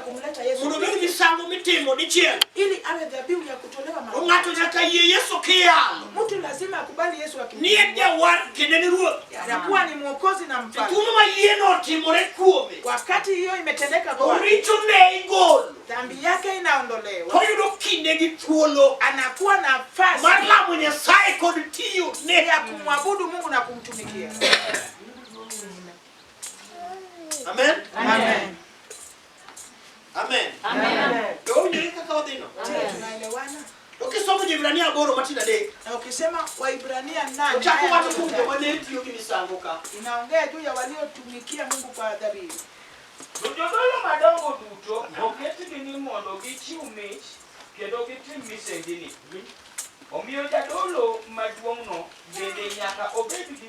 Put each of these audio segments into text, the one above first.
kumleta Yesu Mondo obed Kristo misango mitimo dichiel. Ili awe dhabihu ya kutolewa mara To ng'ato nyaka yie Yesu kiyalo. Mtu lazima akubali Yesu Ni en akimjua jawar kendo en ruoth. Anakuwa ni mwokozi na E mfalme. thuolo ma yieno otimore kuome, Wakati hiyo imetendeka to kwake, richone igolo. Dhambi yake inaondolewa, Toyudo kinde gi thuolo anakuwa nafasi mar lamo Nyasaye kod tiyo ne. Ya kumwabudu Mungu na kumtumikia. Amen. Amen. Amen. Amen. To owinjore kaka wadhino. Je, tunaelewana? To kisomo Joibrania aboro matindo adek, Na ukisema Waibrania 8 ochako aya wacho kuom tatu, joma ne tiyo gi misango ka. Inaongea juu ya waliotumikia Mungu kwa dhabihu. To jodolo madongo duto oketgi ni mondo gichiw mich kendo gitim misengini. Omiyo jadolo maduong'no bende nyaka obed gi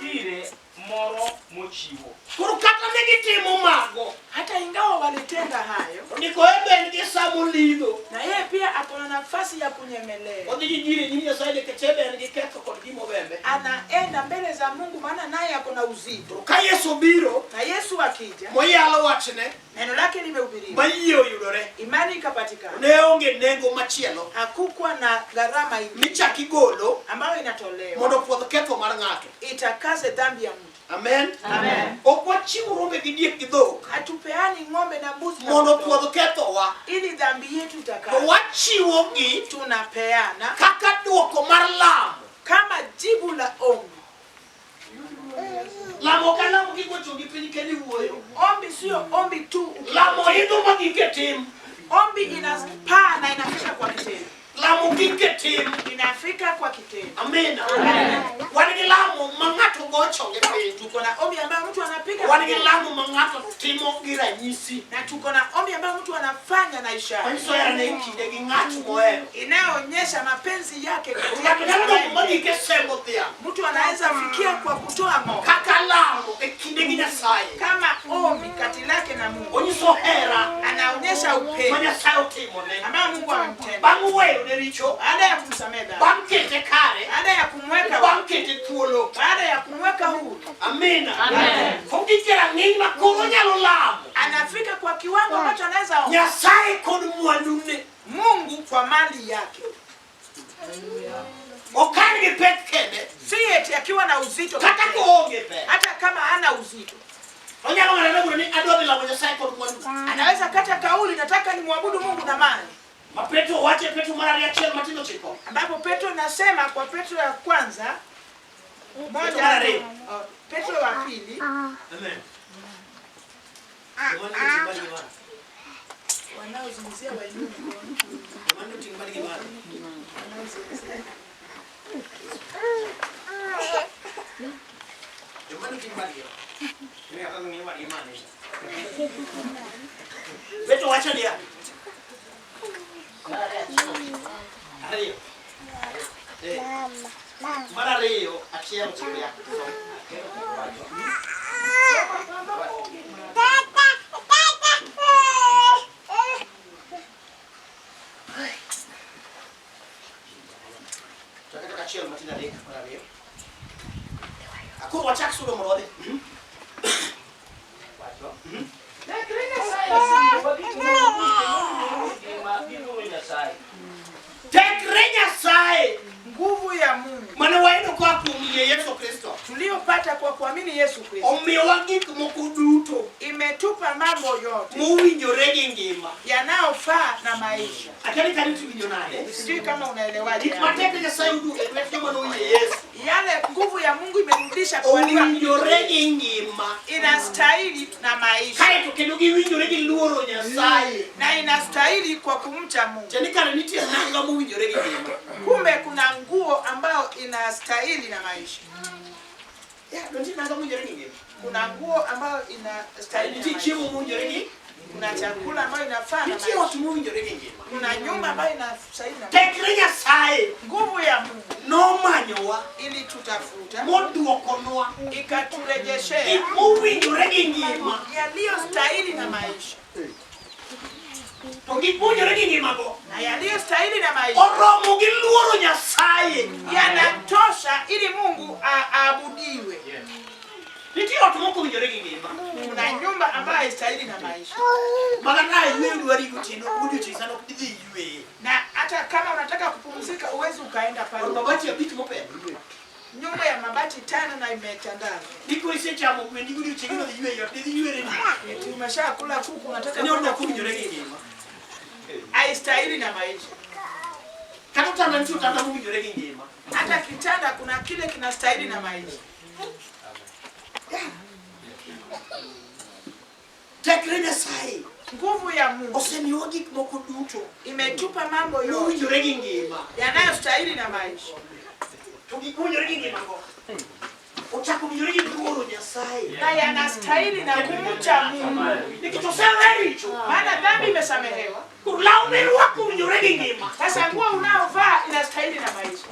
gire moro mochiwo. Koro kata ne gitimo mago, Hata ingawa walitenda hayo, ondiko en be en gi sa molidho. Na yeye pia ako na nafasi ya kunyemelea. Odhi gi jiri e nyim Nyasaye nikech en be en gi ketho kod gima obembe. Anaenda mbele za Mungu maana naye ako na uzito. To ka Yesu obiro, Na Yesu akija, moyalo wachne, neno lake limehubiriwa, ma yie oyudore, imani ikapatikana, ne onge nengo machielo hakukuwa na gharama ingine michak igolo ambayo inatolewa mondo opuodh ketho mar ng'ato. Itakase dhambi ya mtu. Amen. Amen. Ok wachiw rombe gi diek gi dhok Hatupeani ng'ombe na mbuzi na mondo kondoo opuodh kethowa. Ili dhambi yetu To itakase. wachiwogi Tunapeana kaka dwoko mar lamo. Kama jibu la ombi. Lamo ka lamo kigocho gi piny kendo iwuoyo. Ombi sio ombi tu. Lamo idho ma gike tim. Ombi inapaa na inafika kwa kitendo. Lamo gike tim. Inafika kwa kitendo. Amina. Wan gi lamo ma ng'ato go chonge piny. Tuko na ombi ambayo mtu anapiga Wan gi magoti. lamo ma ng'ato timo gi ranyisi. Na tuko na ombi ambayo mtu anafanya na ishara. Manyiso herane e kinde gi ng'at mohero. Inayoonyesha mapenzi yake kati Ng'ato yake nyalo na doko ma yeye. gike sembo dhiang'. Mtu anaweza fikia kwa kutoa ng'ombe. Kaka lamo e kinde gi Nyasaye. Kama ombi kati lake na Mungu. Onyiso hera Anaonyesha ma upendo Nyasaye otimone. Ambayo Mungu amemtenda. Bang' weyo ne richo, Baada ya kumsamehe dhambi. Bang' kete kare, Baada ya kumweka bang' kete thuolo. Baada ya kumweka huru. Amina. Amen. Kogik e rang'iny ma koro nyalo lamo. Anafika kwa kiwango ambacho anaweza omba. Nyasaye kod mwandune. Mungu kwa mali yake. Ok en gi pek kende. Si eti akiwa na uzito Kata pekee. koonge pek. Hata kama hana uzito. Onyalo ng'ado bura ni adwa dhi lamo Nyasaye kod mwanduna. Anaweza kata kauli nataka nimwabudu Mungu na mali. Ma Petro wacho e Petro mar ariyo achiel matindo ochiko. Ambapo Petro nasema kwa Petro ya kwanza Petro moja mar ariyo. Oh, Petro wa pili. Amen. Joma oting'o bad gi malo. Wanaozungumzia wainue mkono. Joma oting'o bad gi malo. Wanaozungumzia. Joma oting'o bad gi malo. Ng'ato ng'iyo bad gi malo. Petro wacho niya. Mar ariyo. Ariyo. Eh. Mar ariyo achiel ochiko ya. Som. Chak achaka achiel matindo adek mar ariyo. Akoro wachak sudo mondo wadhi. Tekre Nyasaye osingowa gik moko duto mowinjore gi ngima gi luoro Nyasaye. Tekre Nyasaye Nguvu ya Mungu mane wayudo koa kuom yie Yesu Kristo tuliyopata kwa kuamini Yesu Kristo omiyowa gik moko duto imetupa mambo yote mowinjore gi ngima. Yanayofaa na maisha. Akia ni kanyo tiwinjo nade? Sijui kama unaelewaje. Gik ma tekre Nyasaye oduogo e lwet joma noyie Yesu Yale nguvu ya Mungu imerudisha kwa walio owinjore gi ngima. Inastahili na maisha. Kaeto kendo giwinjore gi luoro Nyasaye. Na inastahili kwa kumcha Mungu. Tiende ni kare nitie nanga mowinjore gi ngima. Kumbe kuna nguo ambayo inastahili na maisha. Ya, nitie nanga mowinjore gi ngima. Kuna nguo ambayo inastahili na Nitie maisha. chiemo mowinjore gi Kuna chakula ambayo inafaa na nitie maisha. ot mowinjore gi ngima. Kuna nyumba ambayo inastahili na maisha. Tekre Nyasaye Nguvu ya Mungu nomanyowa ilitutafuta moduokonwa ikaturejeshea gik mowinjore gi ngima. Yaliyostahili na maisha. To gik mowinjore gi ngimago Na yaliyostahili na maisha oromo gi luoro Nyasaye. Yanatosha ili Mungu aabudiwe. Nitie ot mok owinjore gi ngima. Kuna nyumba ambayo haistahili na maisha, Makata yweyo dwari gotieno godiochieng' sano ok didhi yweye. na hata kama unataka kupumzika uwezi ukaenda Od pale. mabati abich mopedhi. Nyumba ya mabati tano na imetandazwa, Diko isechamo gwendi godiochieng' idhi yweyo ot didhi ywere ni. eti umeshakula kuku unataka Ni odno kwenda ok owinjore gi ngima. haistahili na maisha. Kata otanda nitie otanda mowinjore gi ngima. Hata kitanda kuna kile kinastahili na maisha. Tekre Nyasaye Nguvu ya Mungu osemiyowa gik moko duto imetupa mambo yote mowinjore gi ngima. yanayostahili na maisha, To gik mowinjore gi ngima go ochako winjore gi luoro Nyasaye. na yanastahili na kumcha Mungu, Nikech osewe richo. maana dhambi imesamehewa. Koro law mirwako owinjore gi ngima. Sasa nguo unaovaa inastahili na maisha,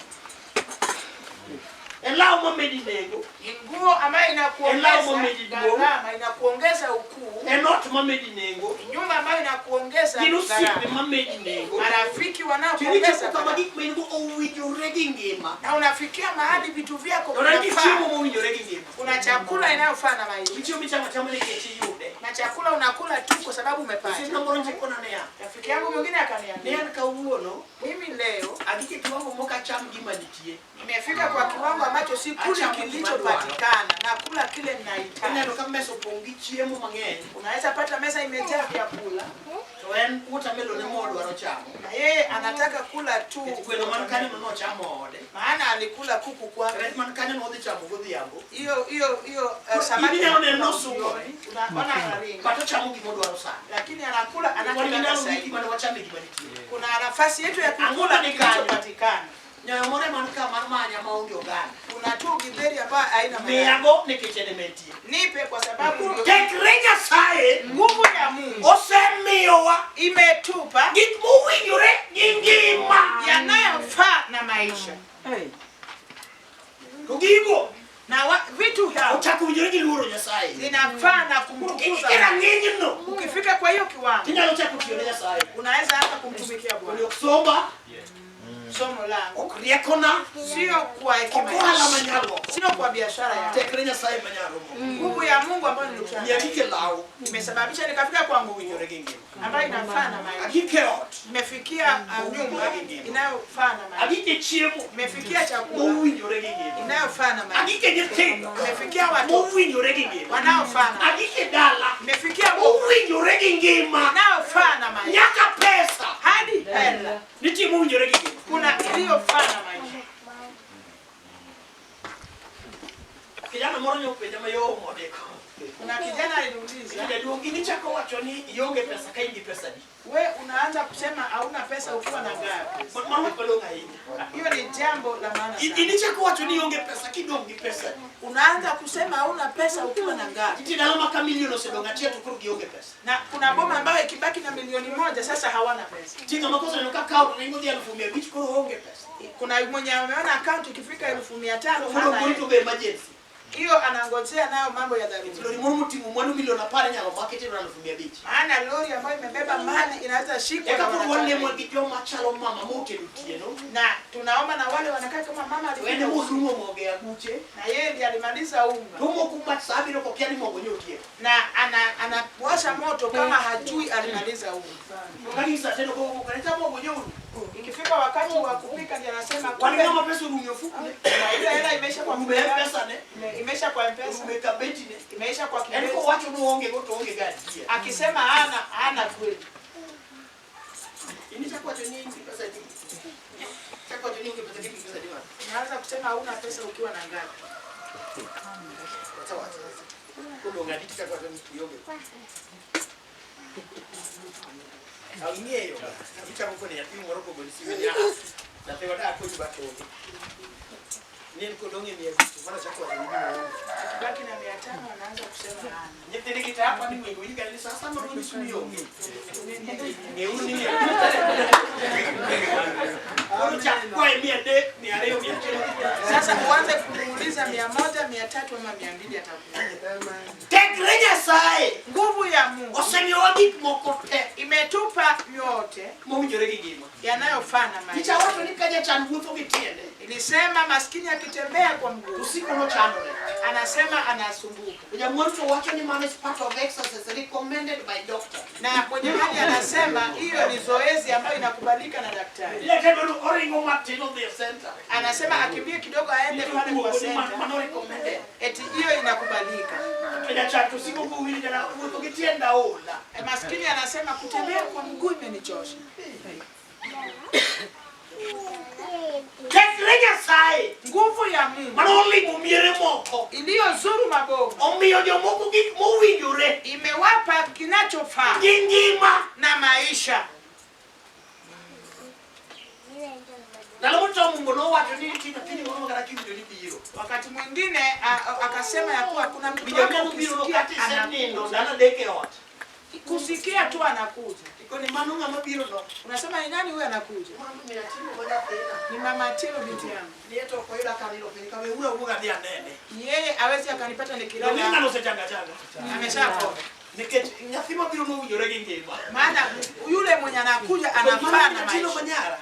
En law mamedi nengo. ni nguo ambayo inakuongeza Elao momedi duong'. gharama, inakuongeza ukuu, En ot mamedi nengo. ni nyumba ambayo inakuongeza Gin osiepe gharama, mamedi nengo. marafiki Kendo wanaokuongeza ichopo kama gharama, gik ma in-go owinjore gi ngima. na unafikia mahali vitu vyako To nitie chiemo vinafaa. mowinjore gi ngima. Kuna chakula inayofaa na maisha, Nitie michamo achama nikech iyude. na chakula unakula tu kwa sababu umepata. Osiepna moro nyocha kona niya, Rafiki yangu mwingine ne akaniambia, an kawuono mimi leo agik e kiwango mok acham gima nitie. nimefika kwa kiwango ambacho sikuli Acha kilichopatikana, nakula kile ninahitaji. Ineno ka mesa opong' gi chiemo mang'eny Unaweza pata mesa imejaa vyakula to en watermelon ema odwaro chamo. na yeye anataka kula tu, Nikech gweno man kanyo no nochamo ode. maana alikula kuku kwake. Rech man kanyo nodhi chamo godhiambo. Hiyo hiyo hiyo Koro samaki in inyalo neno nosungore. unaona anaringa, But ochamo gima odwaro sani. lakini anakula Wan gi anachotaka ndalo wiki zaidi. mane wachame gima nitie. Kuna nafasi yetu ya Ang'o kukula mane kanyo? kilichopatikana. Nyoyo moro ema man ka mar manya maonge oganda. Kuna tu githeri ambayo haina madhara. Miyago nikech en ema entie. Nipe kwa sababu ndio Tekre Nyasaye nguvu ya Mungu osemiyowa imetupa gik mowinjore gi ngima. yanayofaa na maisha To gigo na vitu hao ochako winjore gi luoro Nyasaye. zinafaa na Koro kumtukuza kikike Mungu. rang'inyno Ukifika kwa hiyo kiwango tinyalo chako tiyo ne Nyasaye. unaweza hata kumtumikia Bwana. Koni ok somba, Somo langu ok riekona, sio kwa ok hekima, ohala yangu, manyalo. sio kwa biashara yangu. Tekre Nyasaye manyalo. Nguvu ya Mungu ambayo nilikutana Miya nayo gike law imesababisha nikafika kwa nguvu mowinjore gi ngima. ambayo inafaa na maisha. Agike ot, Nimefikia nyumba inayofaa na maisha, agike chiemo nimefikia chakula mowinjore gi ngima. inayofaa na maisha, Agike nyithindo nimefikia watoto mowinjore gi ngima. wanaofaa na maisha, Agike dala nimefikia nguvu mowinjore gi ngima. inayofaa na maisha, Nyaka pesa hadi hela nitie mowinjore gi ngima. kuna iliyofaa na maisha. Kijana moro nyopenja mayom odeko. Kuna kijana aliniuliza, Jaduong' in ichako wacho ni ionge pesa ka in gi pesa di. we unaanza kusema hauna pesa ukiwa na gari. Mano wach malong'o ahinya. Hiyo ni jambo la maana In sana. in ichako wacho ni ionge pesa kidong' gi pesa di. Unaanza kusema hauna pesa ukiwa na gari, Nitie dala ma ka milion osedong' achiel to koro gionge pesa. na kuna boma ambayo ikibaki na 1,000,000 sasa hawana pesa. Nitie ng'ama koseneno ka kawo to ringo dhi 500,000 koro oonge pesa. Kuna mwenye ameona akaunti ikifika 500,000 Koro hana orito hela. go emergency. Hiyo anangojea nayo mambo ya dharura, Lori moro moting'o mwandu milion 10 inyalo maki tero 500,000. maana lori ambayo imebeba mali inaweza shikwa Eka na koro wanataka. walemo gi joma chalo mama motedo otieno. na tunaomba na wale wanakaa kama mama To en alipika usiku, emodhung'o mogo e aguche. na yeye ndiye alimaliza unga To omoko mach sa abiriyo kokia ni mogo nyotieko. na anawasha moto kama hajui alimaliza unga. To ka gin sa tedo koko kanisa mogo nyouru. Ikifika wakati wa kupika ndiye anasema Wan kumbe ng'ama pesa orumo e ofukne. na ile hela imeisha kwa Orumo e mfuko, M-Pesa ne. imeisha kwa M-Pesa, Orumo e kabeti ne. imeisha kwa En kibeti. kowacho ni oonge go to oonge ga adier. Akisema hana hana kweli. In ichako wacho ni in gi pesa adi? Ichako wacho ni ionge pesa gi pesa adi ma? Unaanza kusema hauna pesa ukiwa na ngapi? Wacha wacho. Kodong' adi tichako wacho ni ionge. Ang'eyo. Ichako koni nyathi moro kogoni simu ni ah. Nyathi wada akonyi batonge. Ni en kodong' e 500 mano chako wacho ni gima onge. Akibaki na 500 anaanza kusema hana. Nyithind gi te apa ni wego higa ni sa asaya ma nyiso ni onge. Ng'euru ni Koro chak kwaye 300, 200, 100. Sasa uanze kumuuliza 100, 300 ama 200 atakupa. Tekre Nyasaye Nguvu ya Mungu osemiyowa gik moko te imetupa yote mowinjore gi ngima. yanayofaa na Nikech maisha. awacho ni ka jachan wuotho gi tiende Nilisema maskini akitembea kwa mguu to siko nochandore. anasema anasumbuka, To jamwandu to wacho ni mano is part of exercise recommended by doctor. na mwenye mali anasema hiyo ni zoezi ambayo inakubalika na daktari. Jatelo oringo matin odhi e center. Anasema akimbie kidogo aende pale kwa senta, Mano recommended. eti hiyo inakubalika. To jachan to siko kowinjo jana wuotho gi tienda ola. Maskini anasema kutembea kwa mguu imenichosha. Tekre Nyasaye Nguvu ya Mungu manolimo miere moko iliyozuru mabomu omiyo jomoko gik mowinjore imewapa kinachofaa gi ngima. na maisha. Ndalo moro to Mungu nowacho ni nitie nyathini moro ma kata kiwinjo ni biro. Wakati mwingine akasema ya kuwa kuna mtoto Winjo wako ka nobiro no ukisikia kata isenindo anakuja, ndalo adek e ot. kusikia tu anakuja, Tikoni mano ng'ama biro no. unasema ni nani huyu anakuja? Mano min Atieno ma nyathina. Ni mama Atieno binti yangu, Ni to ok oyuda ka nindo piny ka weuru awuog adhi anene. yeye awezi akanipata Donge nikilala, ng'ano osechanga changa. ameshapona. Nikech nyathi mabiro nowinjore gi ngima. Maana yule mwenye anakuja Mano anafaa min na Atieno maisha. manyara.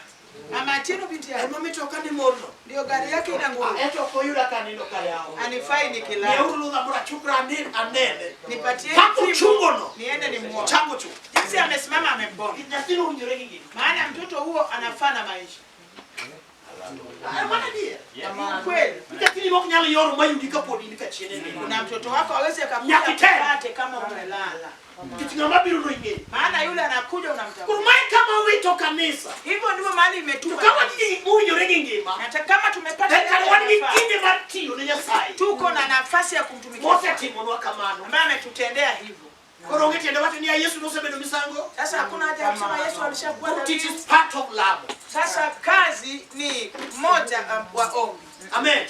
Mama Atieno binti yangu Ema mitoka ni morno. ndio gari yake ina nguvu, Ento ok oyuda ka nindo ka yawa. anifai nikilala, Miyauru ludha moro achukra anene. nipatie Kaka simu ochungono. niende nimuone. Ochango chuth. Jinsi amesimama amepona, Nyathino owinjore gi ngima. maana mtoto huo anafaa na maisha. Ah, Mano adier. Ni kweli. Nyathini mok nyal yoro mayudi kapod in kachien e nindo. Kuna mtoto wako awezi akakuja Nyaka item. kupate kama umelala, Nikech ng'ama biro no ing'eyo. maana yule anakuja unamtambua. Koro mae kama wito kanisa. Hivyo ndivyo mahali To imetupa. ka wan gi gik mowinjore gi ngima, Na hata kama tumepata then yale kare wan gi yanayofaa, kinde mar tiyo ne Nyasaye. tuko na nafasi ya kumtumikia Mosetimonwa kamano. ambaye ametutendea hivyo. Koro onge tiende wacho ni ya Yesu nosebedo misango. Sasa hakuna haja ya kusema Yesu alishakuwa Koro tich dhabihu. is part of love. Sasa kazi ni moja wa ombi. Amen.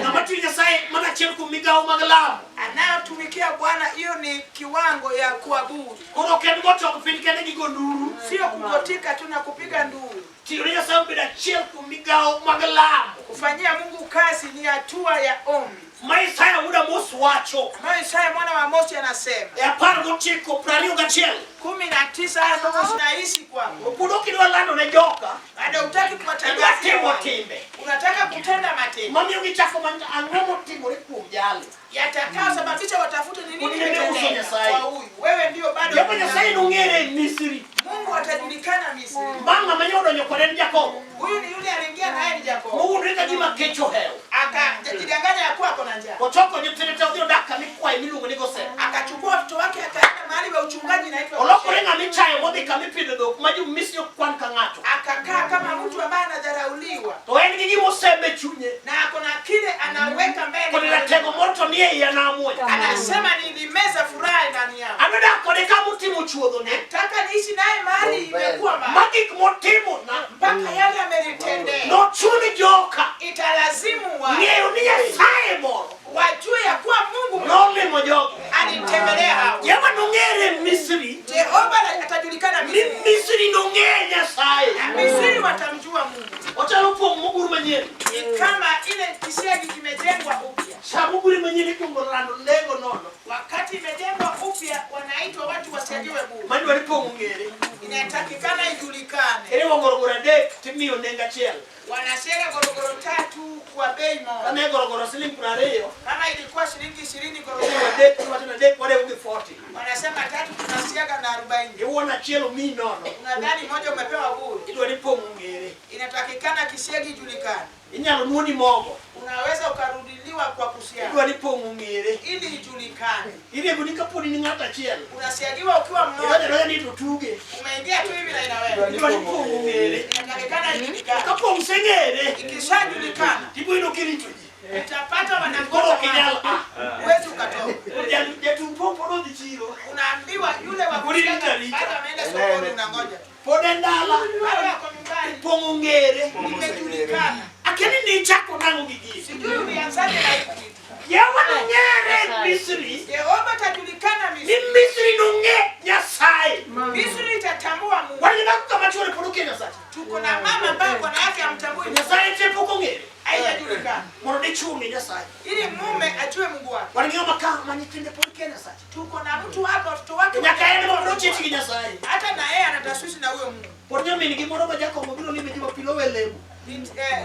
Ng'ama tiyo Nyasaye mana achiel kuom migawo mag lamo. Anayotumikia Bwana, hiyo ni kiwango ya kuabudu, Koro ok en go chong piny kende gi go nduru. sio kugotika tu na kupiga nduru. Tiyo ne Nyasaye obedo achiel kuom migawo mag lamo. Kufanyia Mungu kazi ni hatua ya ombi Ma Isaya wuod Amos wacho ambayo Isaya mwana wa Amosi anasema e 19 21. 19 aya ndogo zinaishi kwako, Pod ok idwa lando ne joka. bado hutaki Idwa kuwatangazia timo watu. timbe. Unataka kutenda matendo Mamiyo gichako manyo ang'o motimore kuom jali. yatakayosababisha watafute ni nini Unene uso kimetendeka Nyasaye. kwa huyu. Wewe ndio bado Jehova Nyasaye nong'ere e Misri. Mungu atajulikana Misri. Bang' ng'ama ne odonjo kode en Jakobo. Huyu ni yule aliingia naye ni Yakobo, Mowuondre ka gima kech ohewo. akajidanganya ya kuwa ako na njaa, Ochoko nyithinde te odhi odak kama ikwaye miluongo ni Gosen. akachukua watoto wake akaenda mahali pa uchungaji inaitwa Olokore Gosheni. ng'ama ichayo modhi kama ipidho dhok ma jo-Misri ok kwan ka ng'ato. Akakaa kama mtu ambaye anadharauliwa To en gi gima osembe e chunye. na ako na kile anaweka Kod mbele, ratego moro to nie iye namuonya. anasema nilimeza furaha ndani yangu, Adwa dak kode kama otimo chuodhone. nataka niishi naye mahali imekuwa Ma mahali gik motimona mpaka yale amenitendea, nochun joka italazimu wa ng'eyo ni Nyasaye moro wajue ya kuwa Mungu nolimo jogi. alitembelea hao. Jehova nong'ere e Misri Jehova atajulikana ni Misri, Misri nong'e Nyasaye. na Misri watamjua Mungu. Ochalo pong' mogur manyien. Ni kama ile kisiagi kimejengwa upya. Sama ogure manyien ikuongo lando lengo nono. Wakati imejengwa upya, wanaitwa watu wasiagiwe bure, Madwa ni pong' ong'ere. inatakikana ijulikane. Iriwo gorogoro adek timiyo nengo achiel. Wanashega gorogoro tatu kwa bei moja. Kane gorogoro siling 20, Kama ilikuwa shilingi 20 iriwo gorogoro, adek tiwacho ni adek warewo gi 40. wanasema tatu tunasiaga na 40. Iwuon achiel omiyi nono. Unadhani moja umepewa bure? Idwa ni pong' ong'ere. Inatakikana kisiagi ijulikane. Inyalo nuoni mogo. Unaweza ukarudiliwa kwa kusiaga Idwa ni pong' ong'ere. ili ijulikane. Irego ni kapod in ng'ato achiel. Unasiagiwa ukiwa Idonjo mmoja, adonja ni to tuge. umeingia tu hivi na inaweza. Idwa ni pong' ong'ere. Inatakikana ijulikane. Ka pong' oseng'ere, Ikishajulikana tibiro yudo kirito ji. utapata Koro wanangoja ok inyal mahali. a. Huwezi ukatoka. Jatung pong' pod odhi chiro. Unaambiwa yule wa Pod irito kusiaga arita. bado ameenda sokoni, unangoja tu. Pod en dala. Bado ako nyumbani, Pong' ong'ere. imejulikana. Akia ni nichako nang'o gi gini. Sijui ulianzaje na hiki kitu. Jehova nong'ere e Misri Yehova atajulikana ni Misri. Misri nong'e Nyasaye. Misri itatambua Mungu. Wan gi dhako kama chuore pod okia Nyasaye. Tuko na mama ambaye bwana yake hamtambui Mungu. Nyasaye te pok ong'ere. Haijajulikana. Mondo dichuo ong'e Nyasaye. Ili mume ajue Mungu wake. Wan gi ng'ama ka ma nyithinde pod kia Nyasaye. Tuko na mtu hapa watoto wake Nyaka en ema pod ochich gi Nyasaye. hata na yeye ana na tashwishi na huyo Mungu. Pod nyamin gi moro ma jakong'o biro lime Jumapil owe lemo.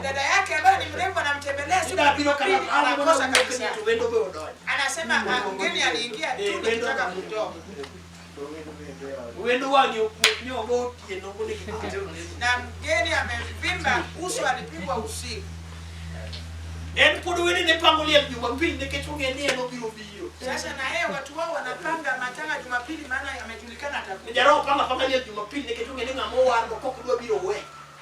Dada yake ambaye ni mrembo anamtembelea siku Ida biro kana Jumapili, an anakosa mondo kabisa. to wendo be odonjo. Anasema mgeni aliingia tu nikitaka kutoka. Wendo wang'e okuot nyogo otieno mondo gikete lemo. Na mgeni amevimba uso, alipigwa usiku. En pod wendene pango liel Jumapil nikech ong'e ni en obiro biro. Sasa na yeye watu wao wanapanga matanga Jumapili, maana amejulikana atakuja. Jaroho pango apanga liel Jumapil nikech ong'e ni ng'ama owargo kok dwa biro we.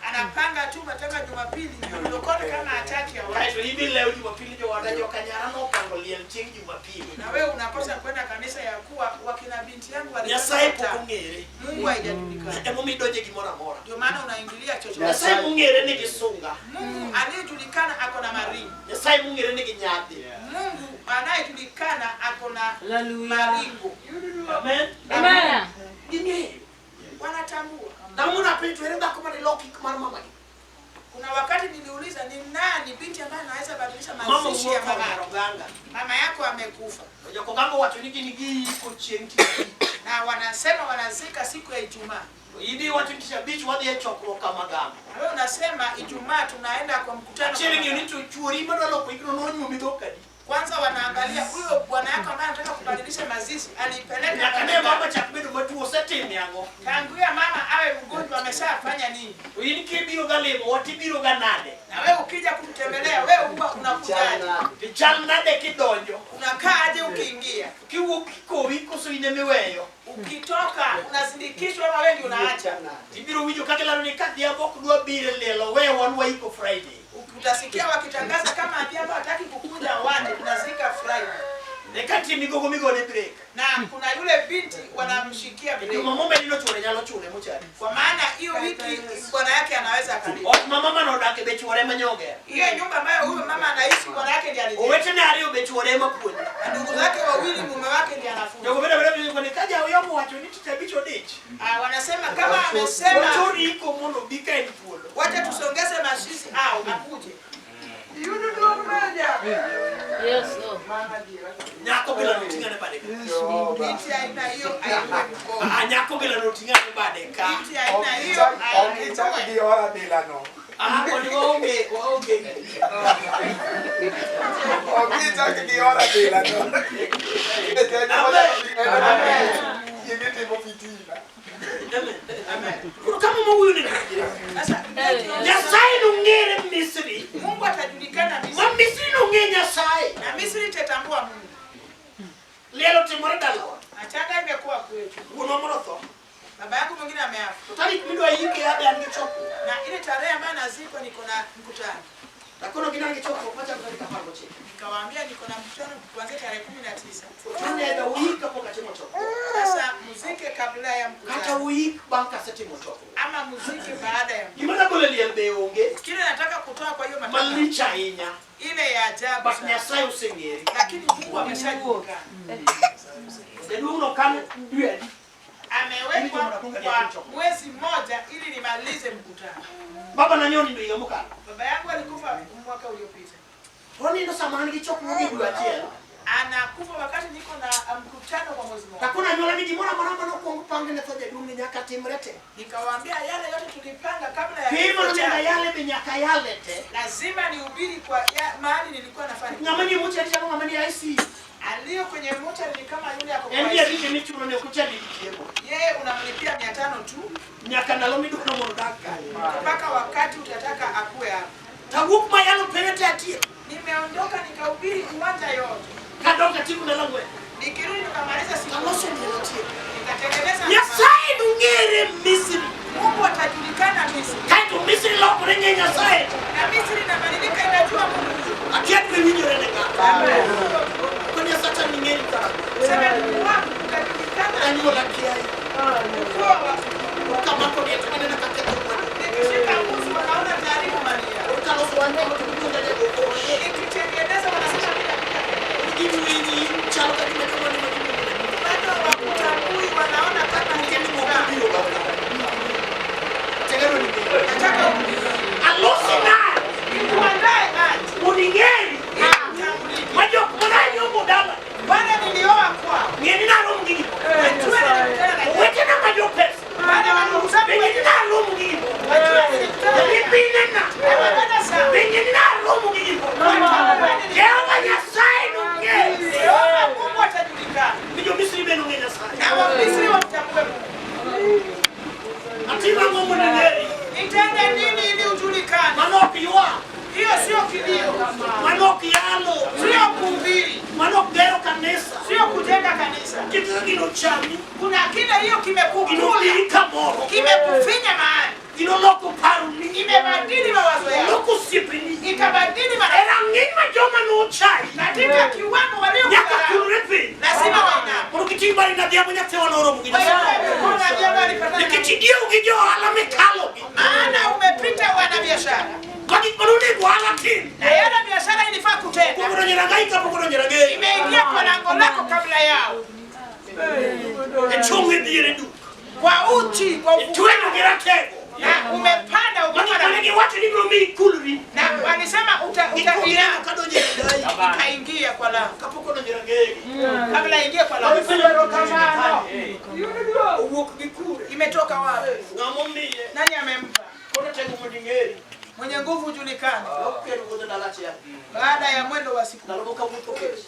Anapanga tu matanga Jumapili ndio lokole kama hataki ya watu. Kaeto idhi lewo Jumapil jowada jokanyara nopango liel chieng' Jumapil. Na wewe unakosa kwenda kanisa ya kuwa wakina binti yangu walipanga Nyasaye pok matanga. ong'ere. Mungu haijajulikana. Emomiyo idonje gimoro amora. Ndio maana unaingilia chochote. Nyasaye mong'ere nigi sunga. Mungu aliyejulikana ako na maringo. Nyasaye mong'ere nigi nyadhi. Mungu anayejulikana ako na maringo. Amen. Amen. Ging'eyo. Wanatambua. Ndalo napenjo ere dhako mane lok ik mar mamagi. Kuna wakati niliuliza ni nani binti ambaye anaweza badilisha Mama mazishi ya wuok mama. kod oganga. Mama yako amekufa. To jokoganga owacho ni gin giiko chieng' tich abich. Na wanasema wanazika siku ya Ijumaa. To in iwacho ni tich abich wadhi e chokruok Kamagamba. Na wewe unasema Ijumaa tunaenda kwa mkutano. Achiel ing'eyo ni to chuori madwa loko ikno nonyuomi dhok adi. Kwanza wanaangalia huyo bwana yako ambaye anataka kubadilisha mazishi alipeleka Nyaka ne mama chak bedo matuo osetime ang'o? Tangulia mama awe mgonjwa ameshafanya nini? To in kibiro ga limo wat ibiro ga nade? Na wewe ukija kumtembelea wewe huwa unakujaje? To chal nade kidonjo? Unakaa aje ukiingia? Kiwuok kikowi koso in emiweyo? Ukitoka unasindikishwa ama wewe ndio unaacha? Ibiro winjo kaka ilando ni ka dhiambo ok dwa biro e liel we wan waiko Friday. Utasikia wakitangaza kama Adhiambo hataki kukuja wani tunazika Friday. Ne ka nitie migogo migone break. Na kuna yule binti wanamshikia break. Juma momedino chwore nyalo chule mochari. Kwa maana hiyo wiki bwana yake anaweza akalipa. Ot ma mama nodak be chwore ema nyogero. Hiyo nyumba ambayo huyo mama anaishi bwana yake ndiye alijenga. Owetene ariyo be chwore ema puonjo. Na ndugu zake wawili mume wake ndiye anafunza. Jogo bedo bedo ni ka jaoyom owacho ni tich abich odich. Ah, wanasema kama amesema Wachor iko mondo obi ka en thuolo. wacha tusongeze mashishi au akuje. Yes, oh. Nyako bila noting'ane bade ka. Binti aina hiyo ainue mkono. Ah, nyako bila noting'ane bade ka. Binti aina hiyo Okichak ainue. gi ora bilano. Ah, koni waonge waonge. Okichak gi ora bilano. Amen. Gitimo fitina. Amen. Amen. Koro kama mawuoyo ni Sasa Nyasaye nong'ere Misri. Mungu atajulikana Misri. Ma Misri nong'e Nyasaye. Na Misri itatambua Mungu. Liel otimore dalawa. Matanga imekuwa kwetu. Wuonwa moro otho. Baba yangu mwingine ameafa. To tarik midwa ike abe an gi chokruok. Na ile tarehe ambayo nazikwa niko na mkutano. Takono gin an gi chokruok machako tarik 19. Nikawaambia niko na mkutano kuanzia tarehe 19. Ochuno uik kapok atimo chokruok. Sasa muzike kabla ya Kata mkutano uik bang' kasetimo chokruok. ama muzike baada ya mkutano. Gima nagolo e liel be onge. Kile nataka kutoa kwa hiyo matanga Malich ahinya. ile ya ajabu But sana. Nyasaye oseng'ere. Lakini Mungu ameshajulikana. Jaduong' no kan dwe adi? Amewekwa kwa mwezi mmoja ili nimalize mkutano. Baba na nyonindo higa mokalo. Baba yangu alikufa mwaka uliopita. To onindo sama an gi chokruok e dwe achiel. Anakufa wakati niko na mkutano kwa mwezi mmoja. Takono anyuola ni gimoro amora manokwong pang ne tho jaduong' ni nyaka timre te. Nikawaambia yale yote tulipanga kabla ya Piny kifo manonego chake. ayale be nyaka ayale te. Lazima nihubiri kwa mahali nilikuwa nafanya. Ng'ama nie mochari chalo ng'ama nie ICU. Aliyo kwenye mochari ni kama yule ako En kwa ji ICU. abich emichulo ne ok ochadi gi chiemo. Yeye unamlipia 500 tu Nyaka ndalo midwaro mondo odag kanyo. mpaka wakati utataka akuwe hapo. Tawuok mayalo pere te atieko. Nimeondoka nikahubiri uwanja yote. Kadok atieko ndalo ang'wen. Nikirudi nikamaliza siku Taloso liel atieko. nikatengeneza. Nyasaye nong'ere Misri. Mungu atajulikana Misri. Kaeto Misri lokore ng'e Nyasaye. Na Misri inabadilika inajua Mungu. Akia dwe winjore ne ng'ato. Ko Nyasacha ni ng'eri karang'o. Sema Mungu wangu utajulikana. Anyuola kiaye. Ukoo wa Kamako diel to gineno ka ketho mwandu. nikishika mbuzi wanaona taaribu mali yao. Kaloso wach moro to giluonga jagoko. Nikitengeneza wanasema mimi napiga kelele. Giwinji chalo ka gima joma nima giluongo ne Bado hawakutambui wanaona kama ni Kendo kitu moko fulani. biro bang' Tegero ni ng'eri. Nataka Alosi naye nikuandae aje mondo ing'eri ili utambulike. ma jok mananyombo dala Wale nilioa kwao ng'e ni narom gi gimoro. wajue nilikutana na Owetena ma jopesa wale wa Hiyo sio kilio, Mano ok yalo. sio kuhubiri, Mano ok gero kanisa. sio kujenga kanisa. Kitu gino chami. Kuna kile hiyo Gino kimekukula, diri kamoro. kimekufinya mahali, Gino loko paroni. imebadili mawazo yako, Loko osiepeni. ikabadili E marafiki. rang'iny ma joma nochayi. Katika kiwango Nyaka waliokudharau kulre piny. lazima wainame. Mondo giting' badi na dhiambo nyathiwa noromo gi Kwa hiyo Nyasaye. mikono ya jambo alipatana na Nikech idiewo gi jo ohala mikalogi. maana umepita wanabiashara Ma gik manonego ohala tim. na yale biashara ilifaa kutenda Kuom donjo e rang'ayi kapok odonjo e rang'eyi. imeingia kwa lango lako kabla yao, E chong e diere duk. kwa uchi, kwa E tweng'o gi ratego. na umepanda Ma ukiwa gik na mane giwacho ni biro miyi kulri. na walisema Gikuongo utainama kadonjo e rang'ayi. ikaingia kwa lango Kapok odonjo e rang'eyegi. kabla ingie kwa lango. Owuok gi kure. Imetoka wapi? Ng'ama omiye. Nani amempa? Koro tego mondo ing'eri. Mwenye nguvu hujulikana. Ok kendo wuodho dala achiel. Baada ya mwendo wa siku Ndalo moko awuotho kech.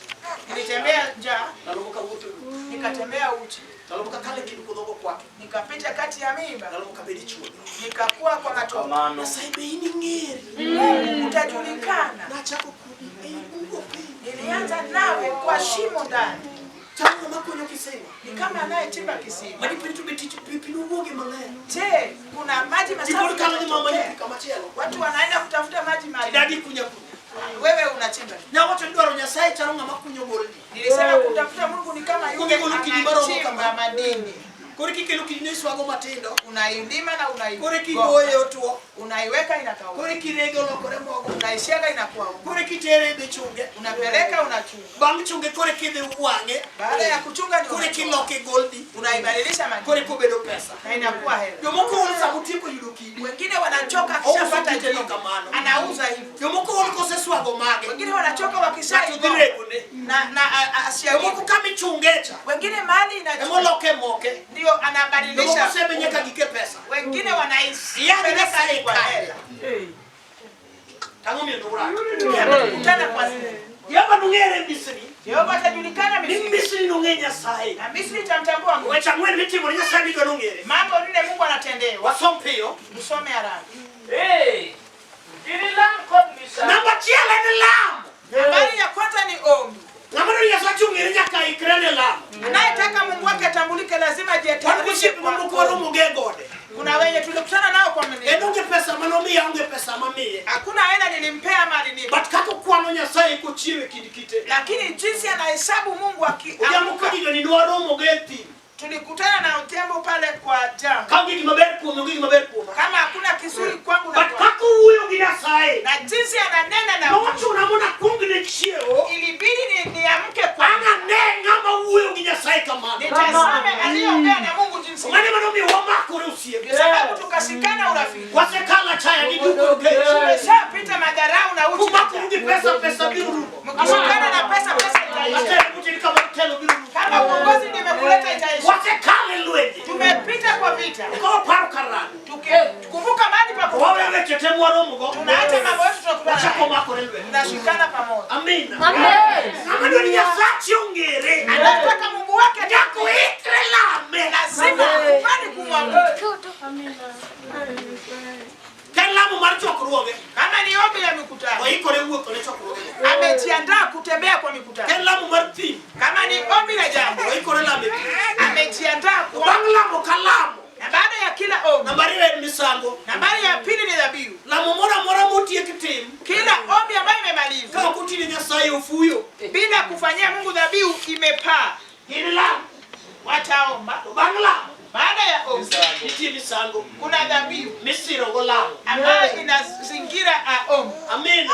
nilitembea njaa, Ndalo moko awuotho duk. nikatembea uchi, Ndalo moko akalo e kind kudhogo kwake. nikapita kati ya miiba, Ndalo moko abedo e chuodho. nikakuwa kwa matope. Nyasaye be in ing'eri. Mungu utajulikana. Nachako kodi ei bugo piny. Nilianza nawe kwa shimo ndani, Chalo ng'ama kunyo kisima. ni kama anayechimba kisima. Madi piny to be tich pi pi nowuoge maler. Je, kuna maji Ji pod masafi kalo ni mama yanatokea? nyathi kamachielo. Watu wanaenda kutafuta maji maji, Idagi kunya kunya. wewe unachimba. Nawacho ni dwaro Nyasaye chalo ng'ama kunyo golni. Nilisema kumtafuta Mungu ni kama yule Kumbe golo kidi maromo anachimba kama. madini, Koro kikelo kidi ne iswago matindo. unailima na Koro unaigoa, kigoye otwo. unaiweka inakauka, Koro kirege olokore mogo. unaisiaga inakuwa unga, Koro kitere idhi chunge. unapeleka unachunga. Bang' chunge koro kidhi wang'e. Baada ya kuchunga ndio Koro unatoa. kiloke goldi. unaibadilisha Koro madini kobedo pesa. na inakuwa hela. Jomoko ol sama otieko yudo kidi. Wengine wanachoka Ouso akishapata kite no jibu kamano. anauza hivyo. Jomoko ol koseswago mage. Wengine wanachoka Ng'ato dhi wakishaigoa regone. na asiagiwe. Jomoko kama ichunge cha. Wengine mali inachunga Emoloke moke. ndio Jomoko anabadilisha. seme nyaka gike pesa. Wengine Yani wanaipeleka Nyasaye kwa kanye. hela. Tang'o miyo nurach. Kutana kwa siri. Jehova nong'ere Misri. Yehova atajulikana Ni Misri Misri nong'e Nyasaye. na Misri itamtambua Mungu. Weche ang'wen mitimo ne Nyasaye midwa nong'ere. Mambo nne Mungu anatendewa, Wasom piyo. tusome haraka. Ginilam kod misango. Namba achiel en lamo. Habari ya kwanza ni ombi. Ng'ama dwaro Nyasaye ong'ere nyaka ikre ne lamo. Anayetaka Mungu wake atambulike lazima Wan ajitayarishe gosiepe kwa mamoko waromo go e gode. Kuna wenye tulikutana nao kwa En mlima. onge pesa manomiya onge pesa mamiye. Hakuna hela nilimpea ama alinipa, But kaka okwano Nyasaye kochiwo e kind kite. lakini jinsi anahesabu Mungu Odhiambo akiamka. kojino ni nwaromo go e thim. Tulikutana na Odhiambo pale kwa jangwa. Ka onge gima ber kuome onge gima ber kuoma. Kama hakuna kizuri kwangu na But kwako, kaka owuoyo gi Nyasaye. na jinsi ananena na Nochuna mondo akuong ne chiewo. ilibidi niamke kwa Ang' ane ng'ama wuoyo gi Nyasaye kamano. nitazame aliyeongea na Mungu jinsi. Mano ema nomiyo wamakore osiep. Ndio sababu tukashikana urafiki. Wasekalo achaya gi duk kod kech. Tumeshapita madharau na uchi. Kumakoru gi pesa, pesa biro rumo. Mkishikana na pesa, pesa itaisha. Atelo buti kama telo biro rumo. Kama uongozi ndio imekuleta itaisha. Wasekalo e lwenje. Tumepita kwa vita. Ka waparo kar rado. Tukikumbuka mahali pa Waweyo kukutana, weche te mwaromogo. tunaacha mambo yetu tunakutana Wachako naye. makore lwedo. Tunashikana pamoja. Amina. Amen. Ng'ama dwaro ni Nyasache ong'ere. Anataka Mungu wake Nyaka oikre lame. lazima akubali kumwabudu. Ka en lamo mar chokruoge, Kama ni ombi ya mikutano, oikore wuotho ne chokruoge. amejiandaa kutembea kwa Ka mikutano. en lamo mar thim, Kama ni ombi la jambo, oikore lamo e thim. amejiandaa To kwa bang' lamo ka lamo, na baada ya kila ombi, namba ariyo en misango. nambari ya pili ni dhabihu. Lamo moro amora motiek tim, Kila ombi ambayo ka imemalizwa ok otine Nyasaye ofuyo. bila kufanyia Mungu dhabihu imepaa. Gin lamo. Wataomba. To bang' lamo, Baada ya ombi nitie misango kuna dhabihu misiro go lamo. ambayo inazingira ombi. Amina.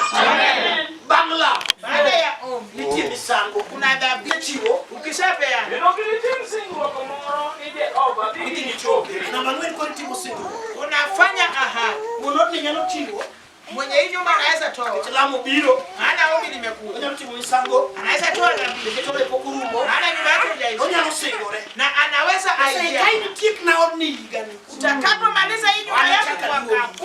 Bang' lamo, Baada ya ombi nitie misango. kuna dhabihu. Ichiwo, Ukishapeana Kendo ginitim singruok moro ni Jehova mi ginichope. namba ang'wen koro itimo singruok. unafanya ahadi. Wuon odni nyalo chiwo, Mwenye hii nyumba anaweza toa, nikech lamo biro, maana ombi limekuja. onyalo timo misango, Anaweza toa dhabihu, nikech ode pok orumo, maana nyumba yake haijaisha, onyalo singore. na anaweza Nyasaye, aidia. ka initiekna odni higani, Utakapomaliza hii nyumba yako Anachaka mwaka duogi.